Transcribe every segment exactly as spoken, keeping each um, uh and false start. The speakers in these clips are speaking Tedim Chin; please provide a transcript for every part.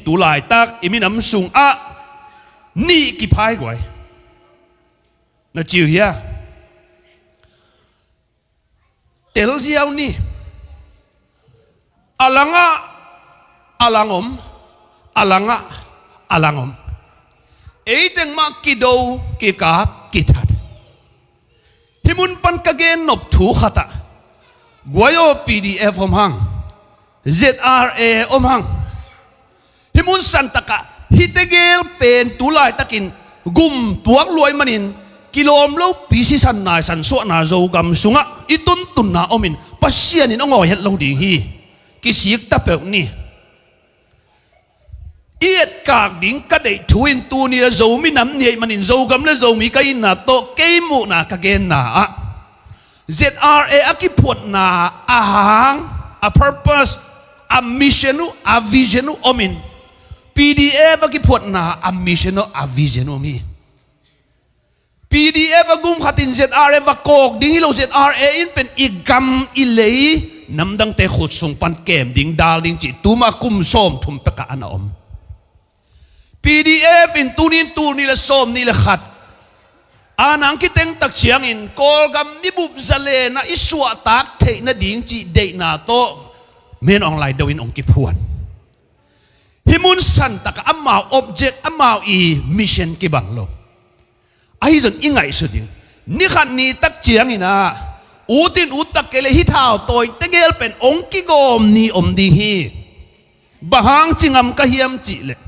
tu laitak i minam sungah nih kiphai guai. Na ciu hia? Telziau ni. A langah a lang om, a langah a lang om. Eiteng mah kido, kikap, kithat. Hih mun pan ka gen nop thu khatah, guai aw, P D F om hang, Z R A om hang. Hih mun santakah hih tegel pen tu laitakin gum tuak luai manin kilawm lopi sisan naisan suahna Zogam sungah i tuntunna omin Pasian in hong awi het lo ding hi. Kisik ta peuh ni. I etkak ding ka deih thu in tuni le Zomi nam ni ahih manin Zogam le Zomi ka itna tawh kei muhna ka genna ah Z R A a kiphuatna a hang, a purpose, a mission uh, a vision uh omin, P D F a kiphuatna a mission uh, a vision uh om hi. P D F a gum khatin Z R A va kawk ding hi lo, Z R A in pen i gam i lei namdangte khut sung pan kem ding, dal ding cih tuma kum sawmthum pekah a na om. P D F in tunin tul nih le sawm nih le khat a nang kiteng tak ciangin Kawlgam mibup zalenah i suahtak theih nading cih deihna tawh Min Aung Hlaing do in hong kiphuan. Hih mun santakah amau object, amau i mission kibang lo. Ahi zong i ngaihsut ding, ni khat ni tak ciangin ah ut in ut tak kei le hih thau tawi tegel pen hong kigawm ni om ding hi. Bang hang ci ngam ka hiam cih leh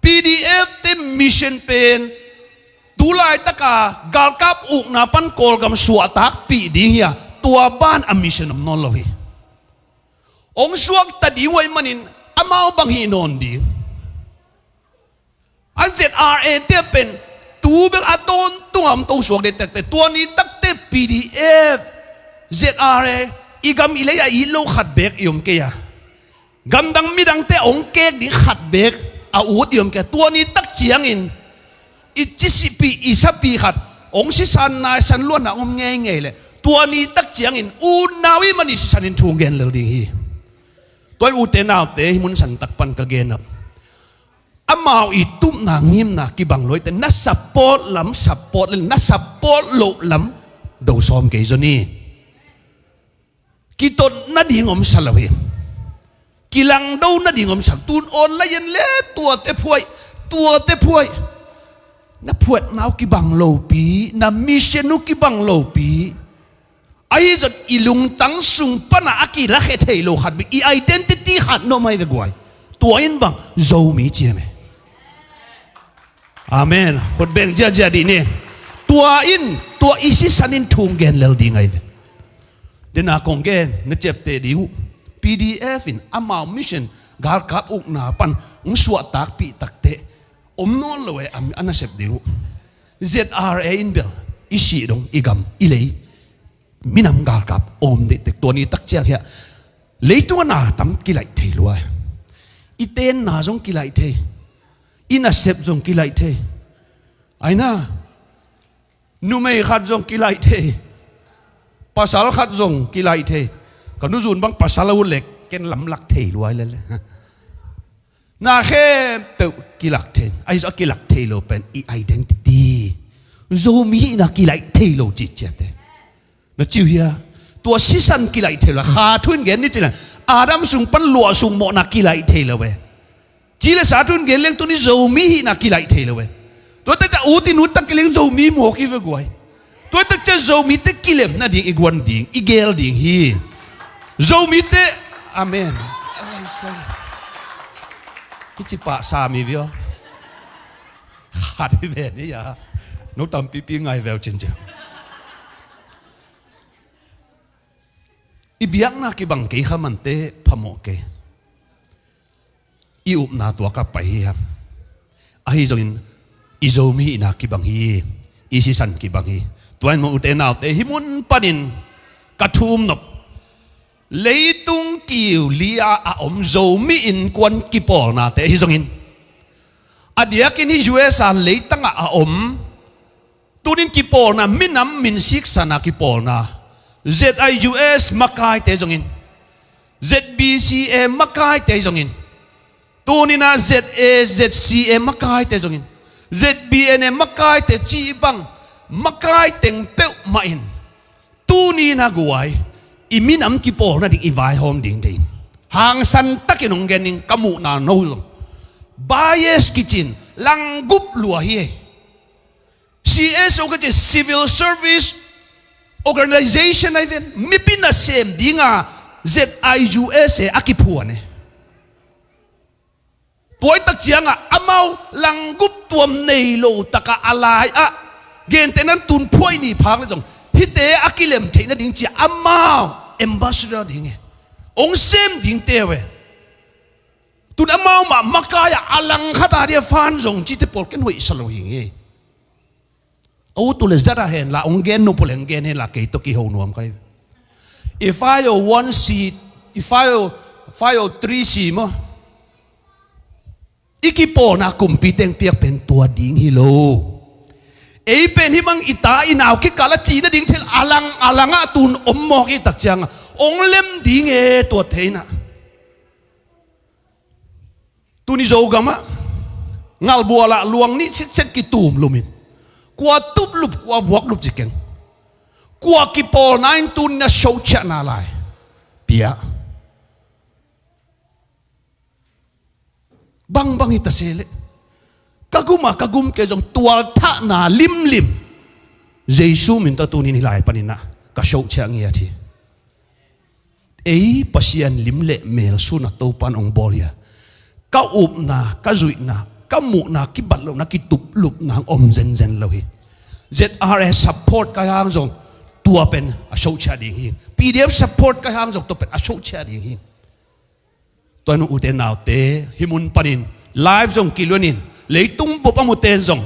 P D F te mission pen tu laitaka galkap ukna pan Kawlgam suahtakpih ding hi a, tua ban a mission om nawn lo hi. Hong suakta ding uh ahih manin amau bang hih nawn ding. A Z R A te pen tu bek a tawntung a om to suak dek tekte, tua ni takte P D F, Z R A, i gam i lei a it lo khat bek i om kei a, gamdang midangte hong kek ding khat bek a ut i om kei a, tua ni tak ciangin i cisihpih i sapih khat hong sisan naisan luatna om ngeingei leh tua ni tak ciangin unau i man i sisan in thu gen lel ding hi. Tua in ute naute hih mun santak pan ka gen a, amau i tupna ngimna kibang luaite na support lam support le na support loh lam do sawm kei zaw ni. Kitot nading om sa lo hi. Kilangdo nading om sa lo. Tun online le tuate phuai, tuate phuai. Na phuatna uh kibang lopi, na mission uh kibang lopi. Ahi zong i lungtang sung pana a kilakhia thei lo khat bek, i identity khat na om ahi ve guai. Tua in bang Zomi ciam e. Amen. Khut beng ziahziah dih ni. Tua in tua i sisan in thu gen lel ding ahi ve. Dena kong gen na ciapteh ding uh, P D F in amau mission galkap ukna pan hong suahtakpih takte om nawn lo e, a nasep ding uh. Z R A in bel i sih dong, i gam i lei, minam galkap om diktek. Tua ni tak ciang hiah leitungah na tam kilaih thei lua. I tenna zong kilaih thei, i nasep zong kilaih thei. Aina, numei khat zong kilaih thei, pasal khat zong kilaih thei. Ka nuzun bang pasal a ut leh ken lamlak thei lua lele. Na khempeuh kilak thei. Ahi zong a kilak thei lo pen i identity, Zomi hihna kilaih thei lo cih ciate. Na ciu hia? Tua sisan kilaih thei lo. Kha thu in gen ni ci leng Adam sung pan luah sung mawhna kilaih thei lo e. Ci le sa thu in gen leng tuni Zomi hihna kilaih thei lo e. Tua tak ciang ut in ut tak kei leng Zomi mawk hi ve guai. Tua tak ciang Zomite kilem nading i guan ding, i gel ding hi. Zomite, amen. Kici pah sa mi vio. Khat hi ve ni a. No tampipi ngai veu cin cin. I biakna kibang kei kha mante phamawh kei. I upna tua ka pai hi hang. Ahi zongin i Zomi hihna kibang hi. I sisan kibang hi. Tua in mawh ute naute hih mun panin ka thum nop. Leitung kiu li-a a om Zomi innkuan kipawlnate ahi zongin, a diakin hih U S A leitangah a om tunin kipawlna, minam min siksana kipawlna, Z I U S makaite zongin, Z B C A makaite zongin, Tuninah Z A, Z C A makaite zongin, Z B N A makaite cih bang makai teng peuhmah in tuninah guai i minam kipawl nading i vaihawm ding dei. Hangsan takin hong gen ning, ka muhna no zong bias kicin langgup lua hi ei. C S O ka ci, Civil Service Organization ahi ven, mipi nasem dinga Z I U S A a kiphuan e. Puaitak ciangah amau langgup tuam nei lo takah a lai-ah gentehnan tun phuai ni phak le zong hihte a kilem theih nading cia amau ambassador ding e, hong sem ding teu e. Tun amau mah makai-ah a langkhat a dia fan zong cite pawl ken hoihsa lo hi ngei. A utu le zat a henla hong gen nop uh le hong gen henla kei tawh kiho nuam kai. I five oh one C, i five oh, five oh three C maw, i kipawlna kumpi teng piak pen tua ding hi lo. Ei pen hih mang i ta i nau kikal a cih nading thil a lang a langah tun om mawk i tak ciangah hong lem ding e tua theinah. Tuni Zogamah ngalbualah luang nih sitset kitum lumin kua tuplup kua vuaklup ci keng. Kua kipawlna in tunin a socciahna lai pia. Bangbang hi ta se leh ka gumah ka gum kei zong tualthahna limlim Jesu min tawh tunin hi lai paninah ka socciah ngiat hi. Ei Pasian lim le mel sun a Topan hong bawl hi a, ka upna, ka zuihna, ka muhna, kibat lohna, kituplupna hong om zenzen lo hi. Z R A support kai hang zong tua pen a socciah ding hi. P D F support kai hang zong tua pen a socciah ding hi. Tua hi nung ute naute, hih mun panin live zong kiluanin leitung bup a muten zong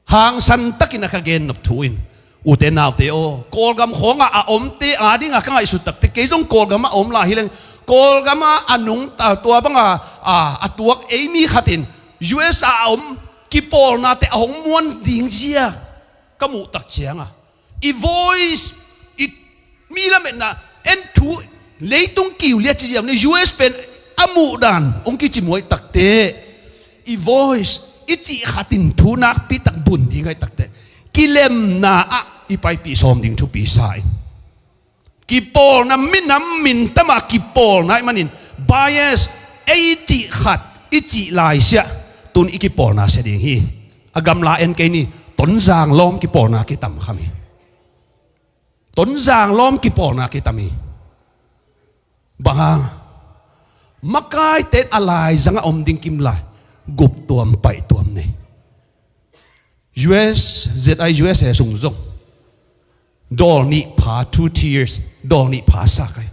hangsan takin a ka gen nop thu in, ute naute aw, Kawlgam khawngah a omte adinga ka ngaihsut takte, kei zong Kawlgamah a om lai hileng, Kawlgamah a nungta tua banga a, a tuak ei mi khatin U S a a om kipawlnate a hong muan ding zia ka muh tak cianga i voice, i mi lametna, en thu, leitung kiu liat ci ziam ni, U S pen a muhdan hong kici muai takte, i voice, i cih khatin thu nakpi tak bun ding ahi takte, kilemna ah i paipih sawm ding thupi sa in. Kipawlna minam mintama kipawlna ih manin bias, ei cih khat i cih laisiah tun i kipawlna sia ding hi. A gamla en kei ni, Tonzang lawm kipawlna kitam kham hi. Tonzang lawm kipawlna kitam hi. Bang hang? Makaite a laizang a om ding kim lai, gup tuam paih tuam nei. U S, Z I U S A sung zong dawl nih pha, two tiers, dawl nih pha sa kai.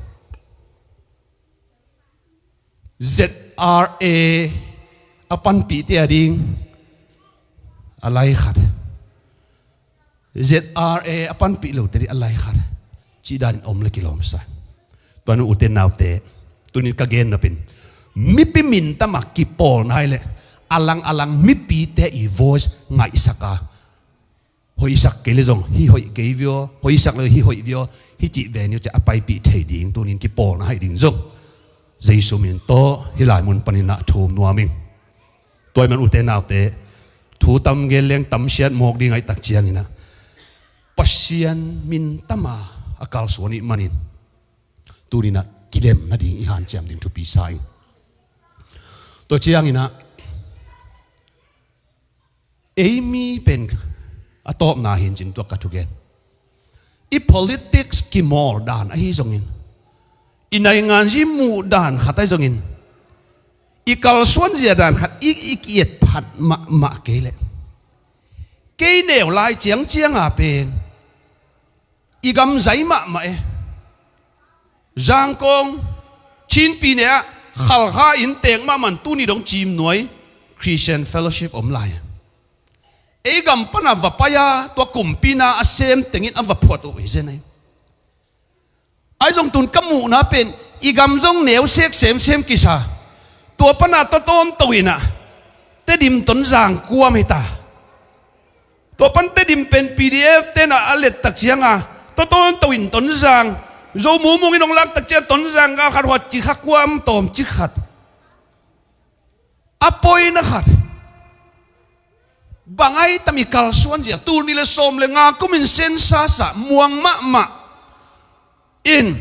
Z R A a panpihte a ding a lai khat, Z R A a panpih lote ding a lai khat, cih danin om le kilawm sa. Tua nu ute naute, tunin ka gen napin, mipi mintama kipawlna hi leh a lang a lang mipite i voice ngaihsak a, hoihsak kei le zong hih hoih kei vio, hoihsak le hih hoih vio, hih cih ve niu ciah a paipih thei ding tunin kipawlna haih ding zong Jesu min tawh hih lai mun paninah thum nuam ing. Tua ih man ute naute, thu tam gen leng tam siat mawk ding aih tak cianginah Pasian mintama a kalsuan ih manin tuninah kilem nading i hanciam ding thupi sa ing. Tua cianginah ei mi pen a tawpna hin cin tuak ka thugen. I politics kimawl dan ahi zongin, i naingan zi muh dan khat ahi zongin, i kalsuan zia dan khat i, i kiet phat mahmah kei leh kei neu lai ciangcianga pen i gam zai mahmah e. Zangkong, Chinpi ne-ah Khalkha in tek mahmah tuni dong Cimnuai Christian Fellowship om lai. Ei gam pana va pai-a tua kumpina a sem tengin a va phuat uh hi zen ahi. Ahi zong tun ka muhna pen i gam zong neu sek semsem kisa. Tua pana tawtawn to inah Tedim Tonzang kuam hita. Tua pan Tedim pen P D F tenah a let tak cianga tawtawn to in Tonzang, Zo mumung in hong lak tak ciang Tonzang gal khat huat cikha kuam tawm cikkhat. A poina khat, bang ai tam i kalsuan zia? Tul nih le sawm le nga kumin census ah muang mahmah in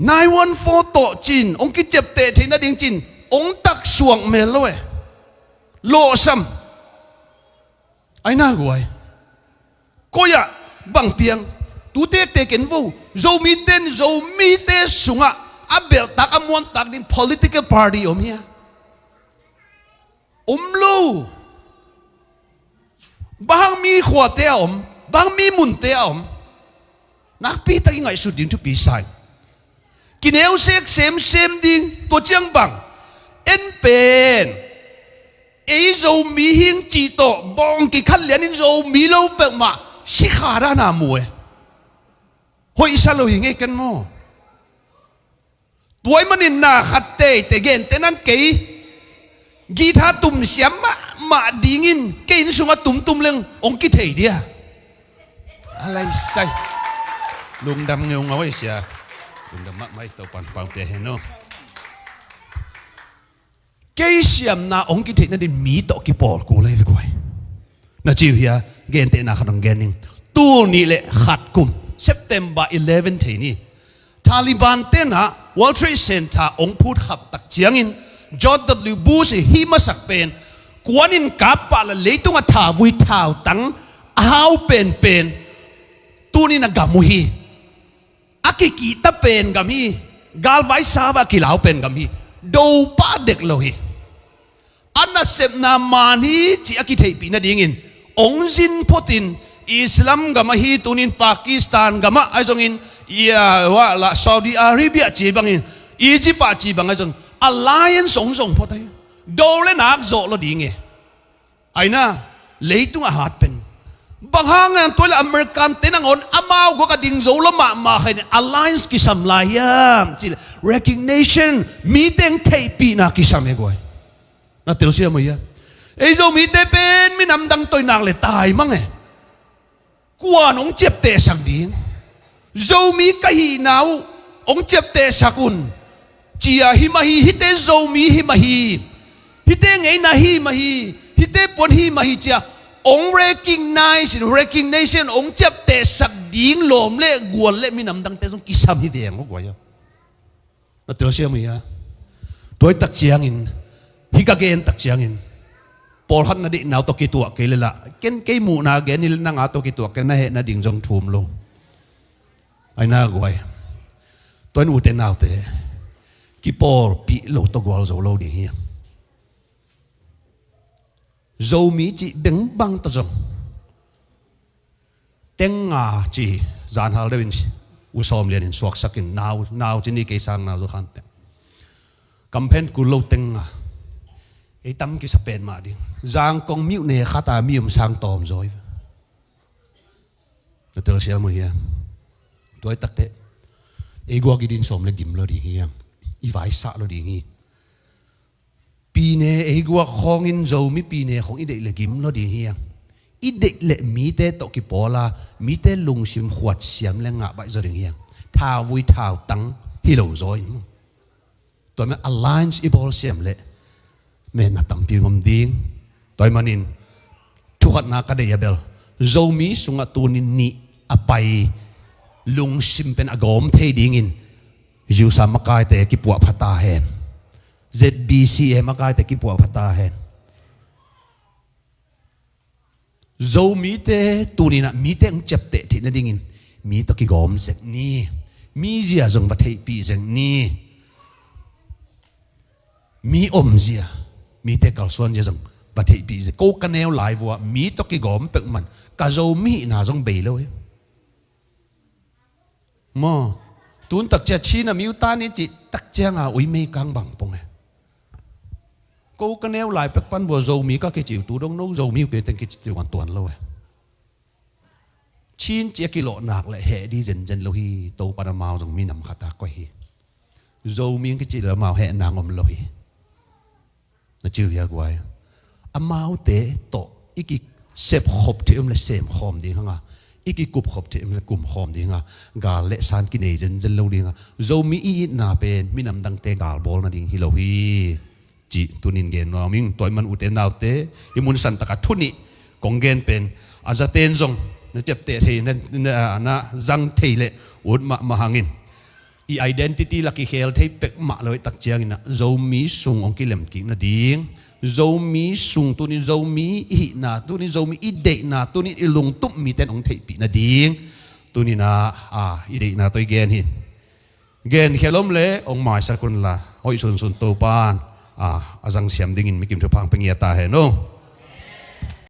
nine one four tawh cin hong kiciapteh theih nading cin hong taksuak mel lo e. Lawhsam. Ai na guai. Koi ah bang piang? Tu tektek en vo. Zomite in Zomite sungah a belhtak a muantak ding political party om hia? Om lo. Bang hang mi khuate a om, bang hang mi munte a om? Nakpi tak i ngaihsut ding thupi sa hi. Kineusek semsem ding, tua ciang bang? En pen ei Zomi hing cih tawh bawng kikhat lianin Zomi lo peuhmah sikha dana mu e. Hoihsa lo hi ngei ken maw? Tua ahih manin na khat teitei, gentehna-in kei guitar tum siam mahmah dingin kei inn sungah tumtum leng hong kithei dia? A lai sai. Lungdam ngeungau ei sia. Lungdam mahmah ei, Topan paute hen aw. Kei siamna hong kitheih nading mi tawh kipawl kul ahi ve guai. Na ci uh hia? Gentehna khat hong gen ning. Tul nih le khat kum, September eleven thei ni, Taliban tenah World Trade Center hong phutkhap tak ciangin George W Bush hih masak pen kuanin kap pah le leitungah thavui thautang a hau penpen tunin a gam uh hi. A kikihta pen gam hi. Galvai sava a kilau pen gam hi. Do pah dek lo hi. A nasepna man hi cih a kitheihpih nadingin hong zin photin Islam gam ahi tunin Pakistan gamah ahi zongin, ia, wah lah, Saudi Arabia ci bangin, Egypt ah ci bang ahi zong alliance hong zong phot ahi. Do le nak zawh lo ding e. Aina, leitung a hat pen. Bang hang a tua le American te nangawn amau guak a ding zo lo mahmah kha in alliance kisam lai hiam? Cih le recognition, mi teng theihpihna kisam e guai. Na telsiam uh hia? Ei Zomite pen minam dang tawh i nak le taimang e. Kuan hong ciaptehsak ding? Zomi ka hihna uh hong ciaptehsak un. Cia hi mah hi, hihte Zomi hi mah hi. Hihte ngeina hi mah hi. Hihte puan hi mah hi cia hong recognize in, recognition hong ciaptehsak ding lawm le gual le minam dangte zong kisam hi veng aw guai aw. Na telsiam uh hia? Tua hi tak ciangin, hih ka gen tak ciangin, pawlkhat na deihna uh tawh kituak kei le lah, ken kei muhna gen hi le nang a tawh kituak kei, na heh nading zong thum lo. Aina guai. Tua in ute naute, kipawlpih lo tawh gualzo lo ding hi. Zomi cih bengbang tawh zong teng nga ci, zanhal deuhin U Sawm Lian in suaksakin, nau, nau ci ni, kei sang nau zo khan teng. Kamphen kul lo teng nga. Ei tam kisa pen mah ding. Zangkong miuh ne khat a mi om sang tawm zaw hi. Na telsiam uh hia? Tua hi takteh ei guak i din sawm le gim lo ding hi hang. I vaisah lo ding hi. Pine ei guak khawngin Zomi pine khawng i deih le gim lo ding hi hang. I deih le mite tawh kipawl a, mite lungsim khuat siam le ngah baih zaw ding hi hang. Thavui thautang hi lo zaw in. Tua man alliance i bawl siam le menna tampi ngom ding. Tua hi manin thukhatna ka deih a bel Zomi sungah tunin nih a pai lungsim pen a gawm thei dingin U S A makaite kipuah pha ta hen. Z B C A makaite kipuah pha ta hen. Zomite tuninah mite hong ciapteh theih nadingin mi tawh kigawm zek ni. Mi zia zong va theihpih zek ni. Mi omzia, mite kalsuanzia zong va theihpih zek. Ko ka neu lai vua mi tawh kigawm peuhmah ka Zomi hihna zong bei lo hi. Maw, tun takcia Chin a miu ta ni cih takcianga ui mei kang bang pong e. Ko ka neu lai pek pan vua Zomi ka kiciu tu dong no Zomi uh kei teng kiciu an tuan lo e. Chin ci a kilawh nak le heh di zenzen lo hi. Topan amau zong minam khat a koih hi. Zomi ang kici le amau heh nang om lo hi. Na ciu hia guai? Amaute tawh i kisep khop theih om le sem khawm ding hanga, i kikup khop theih om le kum khawm ding hanga, gal le san kinei zenzen lo ding hanga, Zomi i itna pen minam dangte gal bawl nading hi lo hi. cih tunin gen nuam ing. Tua ahih man ute naute, hih mun santak a thu nih kong gen pen a zaten zong na ciapteh thei, na, na, na zang thei leh ut mahmah hangin, i identity la kikhel thei pek mah lo ahih tak ciangin ah Zomi sung hong kilem kik nading, Zomi sung tuni Zomi i hihna, tuni Zomi i deihna, tuni i lungtup mite in hong theihpih nading tunin ah, a, i deihna tawh i gen hi. Gen khia lom leh hong maisak un la, hoih sunsun Topa'n, a, a zangsiam dingin mikim thupha hong pia ngiat ta hen aw.